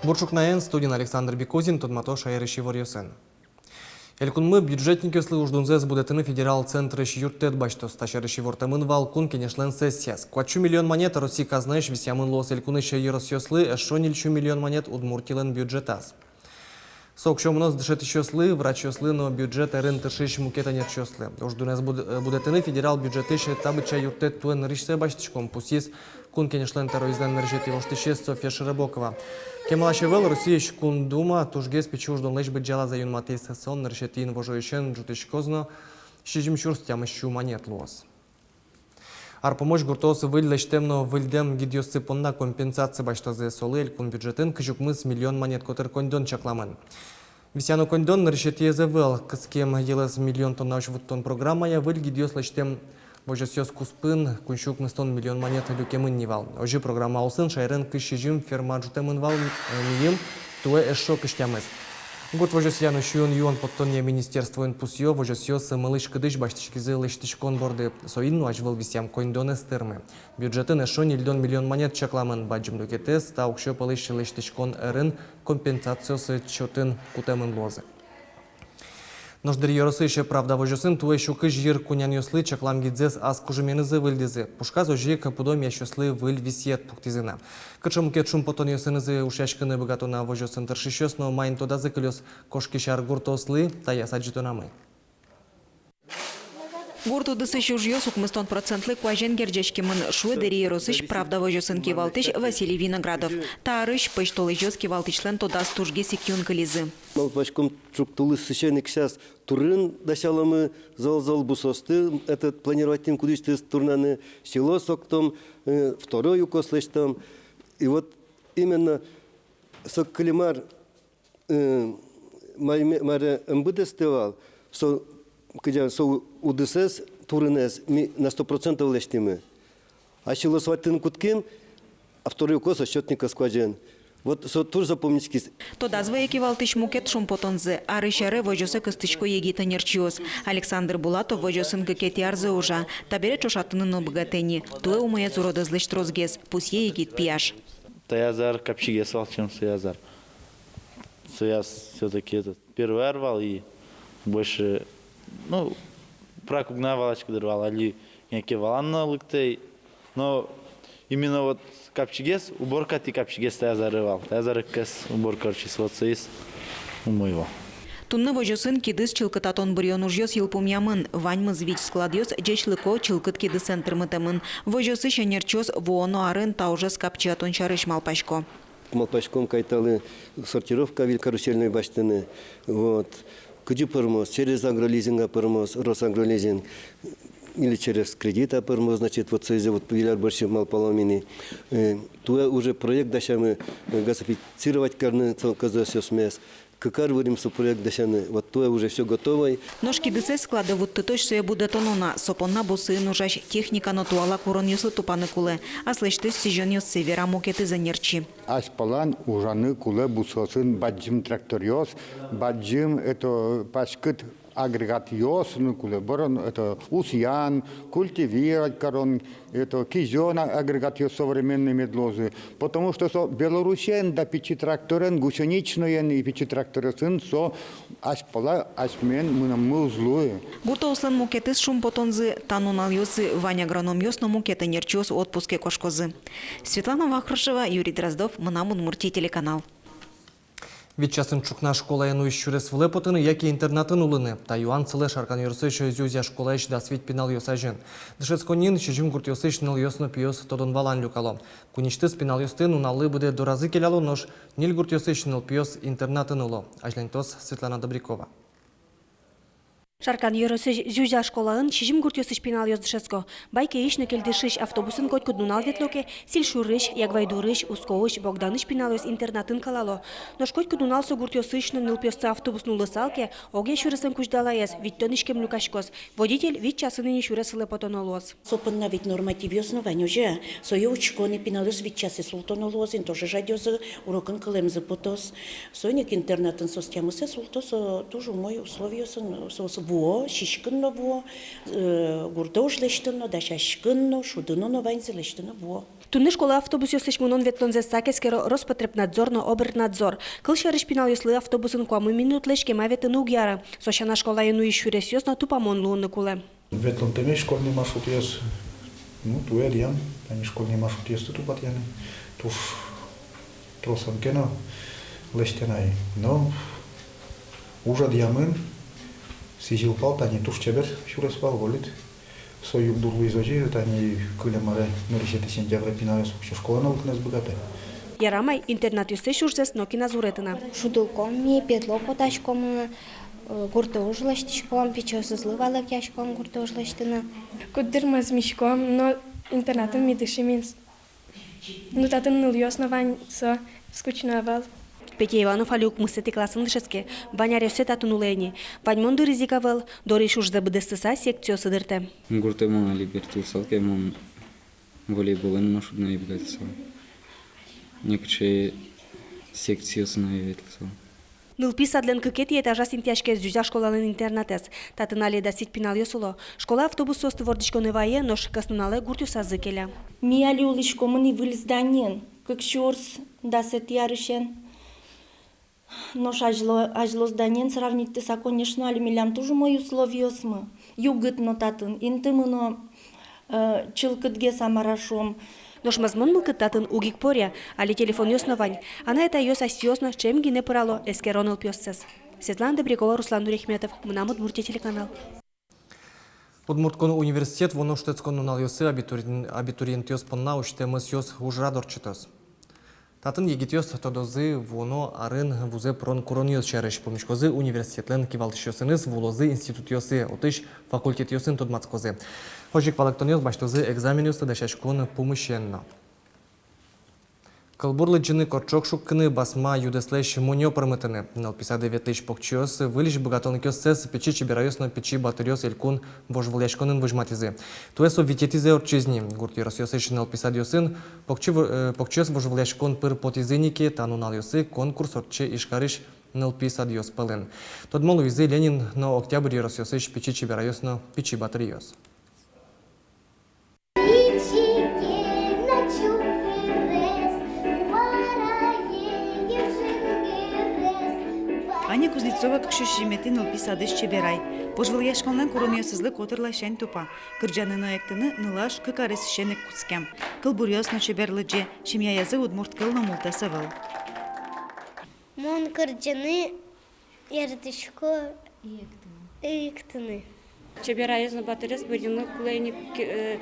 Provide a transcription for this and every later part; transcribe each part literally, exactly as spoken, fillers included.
Бур ӵукнаен, студиын Александр Бекузин, тодматӥсько шаерысь иворъёсын. Элькунмы бюджетникъёслы уждунзэс будэтыны федерал центрысь юрттэт басьтоз. Та сярысь ивортэмын вал Кун Кенешлэн сессияз. Куать сю миллион манет Россия казнаысь висъямын луоз элькунысь ёросъёслы, эшшо ньыль сю миллион манет Удмуртилэн бюджетаз. Со уксё мыноз дышетӥсьёслы, врачъёслы но бюджет ӧрын тыршись мукет ӧнерчиослы. Уждунэз буд-, э, будэтыны федерал бюджетысь та быдӟа юрттэт туэ нырысьсэ басьтӥськом, пусйиз Кун Кенешлэн тӧроезлэн нырысетӥ воштӥсез Софья Широбокова. Кемалась ӧвӧл, Россиысь Кун Дума тужгес пичи уждунлэсь быдӟалазэ юнматӥз. Со нырысетӥ инвожоысен ӝутӥськоз но, сизьым сюрс тямыс сю манет луоз. Ар пумозь гуртоос выль лэсьтэм но выльдэм гидъёссы понна компенсация басьтозы. Солы элькун бюджетын кызь укмыс миллион манет котыр коньдон чакламын. Висъяно коньдон нырысетӥез ӧвӧл. Кыскем йылэз миллион тоннаозь вуттон программая выль гидъёс лэсьтэм возёсъёс куспын куинь сю укмыстон миллион манет люкемын ни вал. Озьы программа улсын шаерын кызь сизьым ферма ӝутэмын вал, э, миым туэ эшшо кызь тямыс. Гурт возёсъя но сиён-юон поттонъя министерствоын пусйо, возёсъёс мылысь-кыдысь басьтӥськизы лэсьтӥськон борды. Соин но азьвыл висъям коньдон ӧз тырмы. Бюджетын эшшо ньыльдон миллион манет чакламын. Бадӟым люкетэз та уксё пӧлысь лэсьтӥськон ӧрын компенсациос чотын кутэмын луозы. Нош Дэри ёросысь «Правда» возёсын туэ сю кызь йыр кунянъёслы чаклам гидзэс ас кужыменызы выльдӥзы. Пушказ озьы ик пудо эмъясьёслы выль висъет пуктӥзы на. Кыӵе мукет шумпотонъёсынызы ушъяськыны быгато на возёсын тыршисьёс но маин тодазы кылёз кошкись ар гуртоослы, таяз адӟытонамы. Гурт удысысь ужъёс укмыстон процентлы куазен герӟаськемын, шуэ Дэри ёросысь «Правда» возёсын кивалтӥсь Василий Виноградов. Та арысь пӧсьтолэзьёс кивалтӥсьлэн тодаз тужгес ик юн кылизы. Малпаськом, ӵук тулысысен ик сейчас турын дасяломы зол-зол бусыосты, этот, планировать тӥм кудӥзтыз турнаны, силос октом, э, второй укос лэсьтом. И вот именно со кылем ар, э, мар-, маре ӧм быдэстэ вал, со, кызьы, со удысэз, турынэз ми на сто процентов лэсьтӥмы. А силос ватьтыны кутским, а второй укос ӧз сёт ни кӧс куазен. Вот со туж запомнитскиз. Тодаз вае кивалтӥсь мукет шумпотонзэ: арысь аре возёсэ кыстӥсько егит ӧнерчиос. Александр Булатов возёсын кыкетӥ арзэ ужа. Табере ӵошатыны но быгатэ ни. Туэ умоез уродэзлэсь тросгес, пусъе егит пияш. Таяз ар капчигес вал, чем сояз ар. Сояз всё-таки этот первый ар вал и больше, ну, прак уг на валаськы дыр вал, али яке валан но лыктэ. Но именно вот капчигес, уборкатӥ капчигес таяз аре вал. Таяз аре кӧс уборка ортчиз, вот соиз умой вал. Туннэ возёсын кидыс чылкытатон быръён ужъёс йылпумъямын. Ваньмыз вить складъёс ӟечлыко чылкыт кидысэн тырмытэмын. Возёсысь ӧнерчиос вуоно арын та ужез капчиятон сярысь малпасько. Малпаськом кайталы сортировка выль карусельной басьтыны. Вот. Кызьы пӧрмоз, через агролизинг-а пӧрмоз, Росагролизинг, или через кредит-а пӧрмоз, значит, вот соизэ вот выль ар бӧрсьы малпалом ини. Э, туэ уже проект дасямы, э, газифицировать карыны со кӧзэсъёсмес. Кык ар вырим со проект дасяны, вот туэ уже всё готовой. Нош кидысэз складэ вуттытозь сое будэтоно на, со понна бусыын ужась техника но туала куронъёслы тупаны кулэ. Аслэсьтыз сӥзёнъёссэ вера мукетыз ӧнерчи. Азьпалан ужаны кулэ бусыосын бадӟым тракторъёс, бадӟым, это, паськыт агрегатъёс но кулэ, бырон, это, усъян, культивировать карон, это, кизён агрегатъёс современной мед луозы. Потому что со Белоруссиен да пичи тракторен, гусеничноен и пичи тракторъёсын со азьпала асьмеен мынэммы уз луы. Гуртоослэн мукетыз шумпотонзы: та нуналъёсы вань агрономъёс но мукет ӧнерчиос отпуске кошкозы. Светлана Вахрушева, Юрий Дроздов, «Мынам Удмуртие» телеканал. Вить часын ӵукна школае нуись сюрес вылэ потыны яке интернатын улыны? Та юан сылэ Шаркан ёросысь Зюзя школаысь дас вить пиналъёс азьын. Дышетсконниын сизьым гуртъёсысь нылъёс но пиос тодон-валан люкало. Куиньысьтыз пиналъёсты нуналлы быдэ доразы келяло, нош ньыль гуртъёсысь нылпиос интернатын уло. Азьланьтоз Светлана Добрякова. Шаркан ёросысь Зюзя школаын сизьым гуртъёсысь пиналъёс дышетско. Байкеысь но Кельдышысь автобусын котькуд нунал ветло ке, Сильшурысь, Ягвайдурысь, Ускоысь, Богданысь пиналъёс интернатын калало. Нош котькуд нунал со гуртъёсысь но нылпиосты автобусын улысал ке, огъя сюресэн кузьдалаез витьтон иськем люкаськоз. Водитель вить часын ини сюрес вылэ потоно луоз. Со понна ведь нормативъёс но вань, озьы-а? Сое учконо, пиналъёс вить часэ султоно луоз ини, тоже жадёзы, урокын кылэмзы потоз. Соин ик интернатын соос тямысэ султо, со туж умой условиосын, соос Вуо, сиськыны но вуо, э, гуртэ уж лэсьтыны но, дасяськыны но, шудыны но, ваньзэ лэсьтыны но вуо. Туннэ школа автобусъёслэсь мынон-ветлонзэс сак эскеро Роспотребнадзор но Обрнадзор. Кылсярысь, пиналъёслы автобусын куамын минутлэсь кема ветлыны уг яра. Со сяна, школае нуись сюресъёс но тупамон луыны кулэ. Ветлонтэмесь школьный маршрутъёс, ну, туэ ӧдъям, тани школьный маршрутъёсты тупатъяны, туж тросэн ке но лэсьтэ на ай. Но уж ӧдъямын, сӥзьыл пал, тани туж чебер сюрес вал, вольыт. Со югдур луиз озьы, тани кылем аре нырысетӥ сентябре пиналъёс уксё школае но лыктыны ӧз быгатэ. Ярамай, интернатъёслэсь ужзэс нокиназ уретыны. Шудылӥськом ми, педло потаськом, э, гуртэ уж лэсьтӥськом, пичиосызлы валэктӥськом гуртэ уж лэсьтыны. Куддыр мӧзмиськом, но интернатын ми дышимы ини. Ну, татын нылъёс но вань, со скучно ӧвӧл. Петя Иванов али укмысэтӥ классын дышетске, вань аръёссэ татын улэ ини. Ваньмон дырыз ик ӧвӧл, дорысь ужзэ быдэстыса, секциосы дыртэ. Гуртэ мон али бертылысал ке, мон волейболэн но шудыны ӧй быгатысал. Некыӵе секциосын но ӧй ветлысал. Нылпи садлэн кыкетӥ этажаз интыяське Зюзя школалэн интернатэз. Татын али дас вить пиналъёс уло. Школа автобусъёсты вордӥськонэ вае, нош кӧснуналэ гуртъёсазы келя. Ми али улӥськомы ни выль зданиын, кык сюрс дасэтӥ арысен. Нош азьло, азьло зданиен сравнитьтыса, конечно, али милям туж умой условиосмы. Югыт но татын, интымы но, э, чылкытгес, а мар-а шуом. Нош мӧзмон мылкыд татын уг ик поръя, али телефонъёс но вань. Анай-атайёс асьсэос но ӵем гинэ пырало, эскеро нылпиоссэс. Светлана Добрякова, Руслан Нуриахметов, «Мынам Удмуртие» телеканал. Удмурт кун университет вуоно шутэтскон нуналъёсы абитуриен-, абитуриентъёс понна усьтэм ӧсъёс ужрад ортчытоз. Татын егитъёс тодозы вуоно арын вузэ пырон куронъёс сярысь, пумиськозы университетлэн кивалтӥсьёсыныз, вуозы институтъёсы, отысь факультетъёсын тодматскозы. Озьы ик валэктонъёс басьтозы экзаменъёсты дасяськон пумысен но. Кылбур лыдӟыны, кортчог шуккыны, басма юдэслэсь мунё пӧрмытыны. Нылпи садэ ветлӥсь покчиос выльысь быгатонлыкъёссэс «Пичи чеберайёс но пичи батыръёс» элькун вожвылъяськонын возьматӥзы. Туэ со витетӥзэ ортчиз ни. Гурт ёросъёсысь нылпи садъёсын покчи-, э, покчиос вожвылъяськон пыр потӥзы ни ке, та нуналъёсы конкурс ортче Ижкарысь нылпи садъёс пӧлын. Тодмо луизы Ленин но Октябрь ёросъёсысь «Пичи чеберайёс но пичи батыръёс». Аня Кузнецова кык сюрс сизьыметӥ нылпи садысь чеберай. Вожвылъяськонлэн куронъёсызлы котыр ласянь тупа. Кырӟаны но эктыны нылаш кык аресысен ик кутскем. Кылбуръёс но чебер лыдӟе, семьяязы удмурт кыл но мултэс ӧвӧл. Мон кырӟаны яратӥсько и эктыны. И эктыны. Чеберайез но батырез бырйыны кулэ ини, э,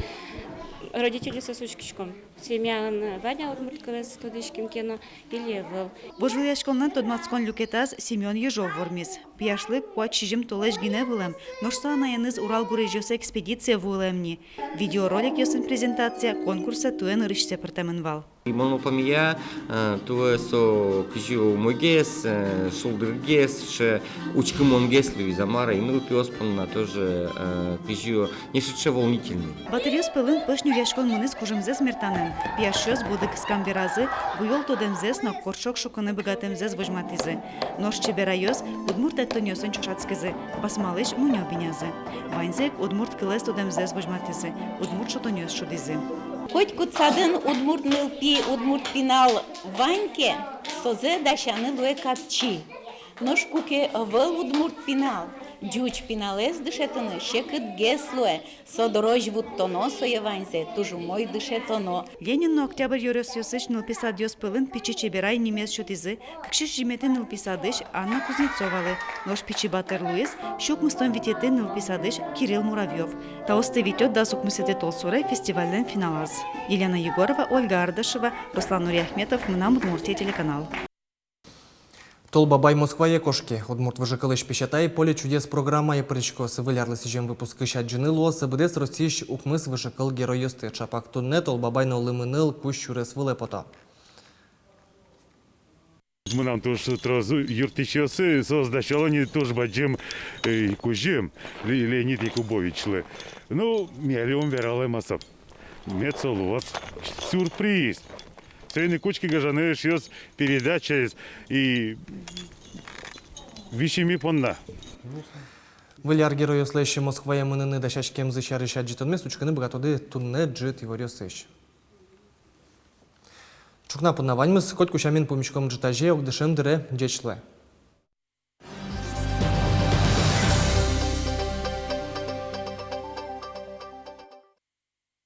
родительёсыз учкиськом. Семьяын вань-а удмурт кылэз тодӥсь кин ке но или ӧвӧл. Вожвылъяськонлэн тодматскон люкетаз Семён Ежов вормиз. Пияшлы куать-сизьым толэзь гинэ вылэм, нош со анаеныз Урал гурезьёсы экспедицие вуылэм ни. Видеороликъёсын презентация конкурсэ туэ нырысьсэ пыртэмын вал. И мон малпамъя, э, туэ со кызьы умойгес, э, шулдыргес, сыӵе учкымонгес луиз, а мар-а, и нылпиос понна тоже, э, кызьы не сыӵе волнительный. Батыръёс пӧлын пӧсь нюръяськон мынӥз кужымзэс мертанэн. Пияшъёс будэ кыскам беразы буёл тодэмзэс но кортчог шуккыны быгатэмзэс возьматӥзы. Нош чеберайёс удмурт эктонъёсын ӵошатскизы, басмалэсь мунё бинязы. Ваньзы ик удмурт кылэз тодэмзэс возьматӥзы, удмурт шудонъёс шудӥзы. Котькуд садын удмурт нылпи, удмурт пинал вань ке, созэ дасяны луэ капчи. Нош куке ӧвӧл удмурт пинал, ӟуч пиналэз дышетыны секытгес луэ, со дорозь вуттоно сое ваньзэ, туж умой дышетоно. Ленин но Октябрь ёросъёсысь нылпи садъёс пӧлын «Пичи чеберай» нимез сётӥзы кык сюрс сизьыметӥ нылпи садысь Анна Кузнецовалы, нош «Пичи батыр» луиз сю укмыстон витетӥ нылпи садысь Кирилл Муравьёв. Таосты витё дас укмысэтӥ толсуре фестивальлэн финалаз. Елена Егорова, Ольга Ардашева, Руслан Нуриахметов, «Мынам Удмуртие» телеканал. Тол Бабай Москвае кошке. Удмурт выжыкылысь песятай «Поле чудес» программае пыриськоз. Выль арлы сӥзем выпускысь адӟыны луоз быдэс Россиысь укмыс выжыкыл геройёсты. Чапак туннэ Тол Бабай но Лымыныл кузь сюрес вылэ пото. Мынам туж трос юрттӥсьёсы, соос дасяло ни туж бадӟым, э, кузьым Ле-, Леонид Якубовичлы. Ну, ми али ум вералэ, ма со. Мед со луоз сюрприз. Соин ик учке, гажано эшъёс, передачаез и висьыми понна. Выль ар геройёслэсь Москвае мыныны дасяськемзы сярысь адӟытонмес учкыны быгатоды туннэ ӝыт иворъёсысь. Ӵукна понна ваньмыз. Котьку сямен пумиськом ӝытазе ик дышем дыре. Ӟеч луэ.